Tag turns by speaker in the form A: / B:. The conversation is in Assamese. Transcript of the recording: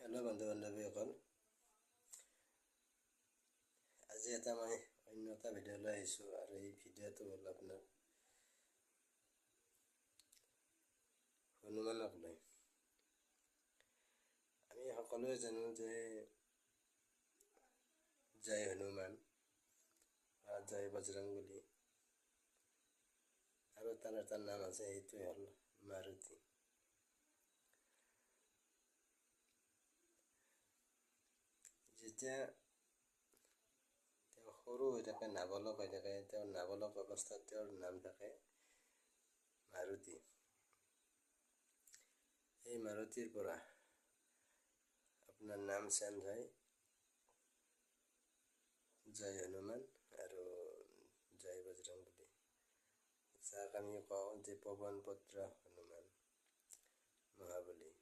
A: হেল্ল' বন্ধু বান্ধৱীসকল, আজি এটা মই অন্য এটা ভিডিঅ' লৈ আহিছোঁ আৰু এই ভিডিঅ'টো হ'ল আপোনাৰ হনুমানক লৈ। আমি সকলোৱে জানো যে জয় হনুমান বা জয় বজৰংবলী, আৰু তাৰ এটা নাম আছে, সেইটোৱে হ'ল মাৰুতি। যেতিয়া তেওঁ সৰু হৈ থাকে, নাবালক হৈ থাকে, তেওঁৰ নাবালক অৱস্থাত তেওঁৰ নাম থাকে মাৰুতি। এই মাৰুতিৰ পৰা আপোনাৰ নাম চেঞ্জ হয় জয় হনুমান আৰু জয় বজৰংবলী, যাক আমি কওঁ যে পৱন পুত্ৰ হনুমান মহাবলী।